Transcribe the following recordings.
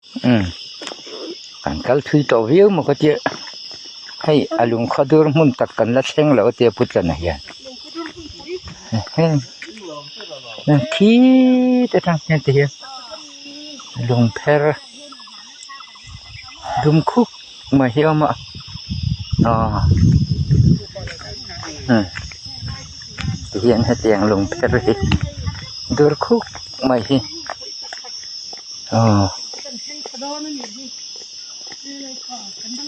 Umm kan kal thui tawh viau maw ka tia hei a lungkhaw dur hmun tak kan la thleng loh a tia pu tlana hian heng khi te tang hian ti hian lungpher dum khup mai hi a awm a aw umm ti hian hetiang lungpher hi dur khup mai hi. Aw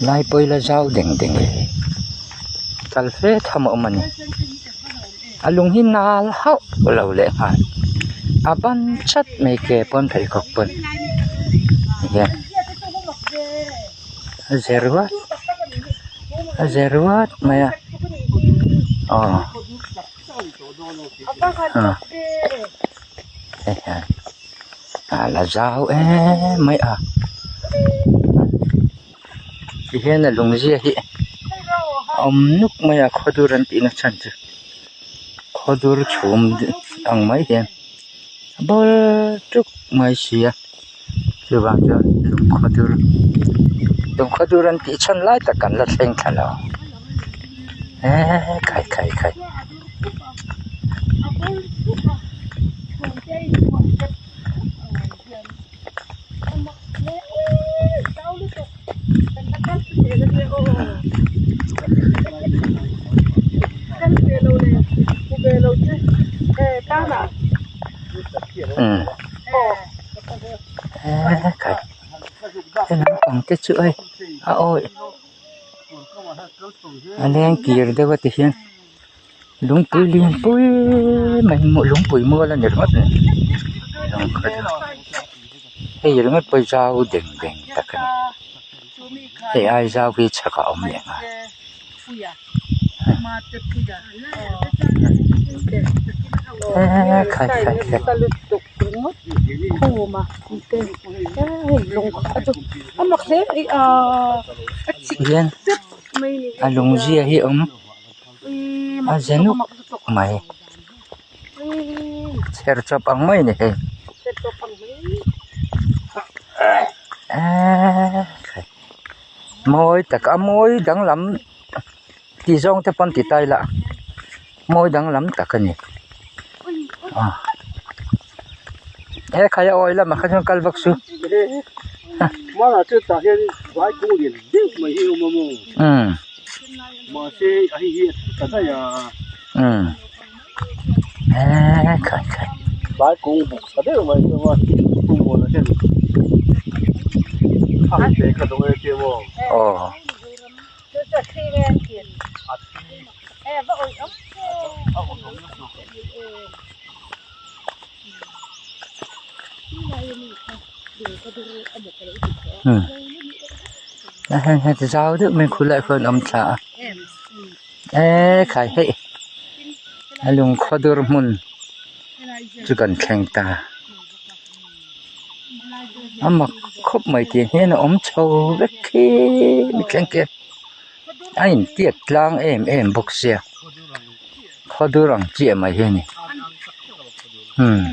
lai pawh ila zau deng deng e kal fe tham a awm a ni a lung hi nal hauh lo leh nghal a ban chat mai ke pawn pheikhawk pawn tihian a ze ruat a ze ruat mai a aw ah hei hian. A la zau em mai a tihian a lung zia hi a awm nuk mai a khawdur an tih na chhan chu khawdur chhum ang mai hian a bawl tuk mai si a chuvang chuan lung khawdur lung khawdur an tih chhan lai tak kan la thleng thla lo eee khai khai khai. He naupang te chu hei a awi a leng kir deuh a ti hian. Lungpui lianpui mai lungpui mual a ni ringawt a ni hei ringawt pawh hi zau deng deng tak a ni hei ai zau hi chhakah a awm leh nghal. Khai khai khai. Hian a lung zia hi a awm. A ze nuk mai chher chawp ang mai a ni hei eee mawi tak a mawi danglam tih zawng te pawn ti ta ila mawi danglam tak a ni he khai a awi lamah kha chuan kal vak suh. Mahse a hei hi a thi ta daih a. Umm eee khai khai. Vai kung buk sa deuh mai chu a kung muan a hian a han ve kha dawng e tia maw. Aw. Umm heng hei ti zau deuh mai khulaiah khuan a awm thla a eee khai hei a lungkhaw dur hmun chu kan thleng ta a mak khawp mai tih hian a awm chho vek khi mithleng khian a intiat tlang em em bawk sia khaw dur ang chiah mai hi a ni umm.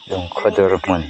Lungkhaw dur hmun.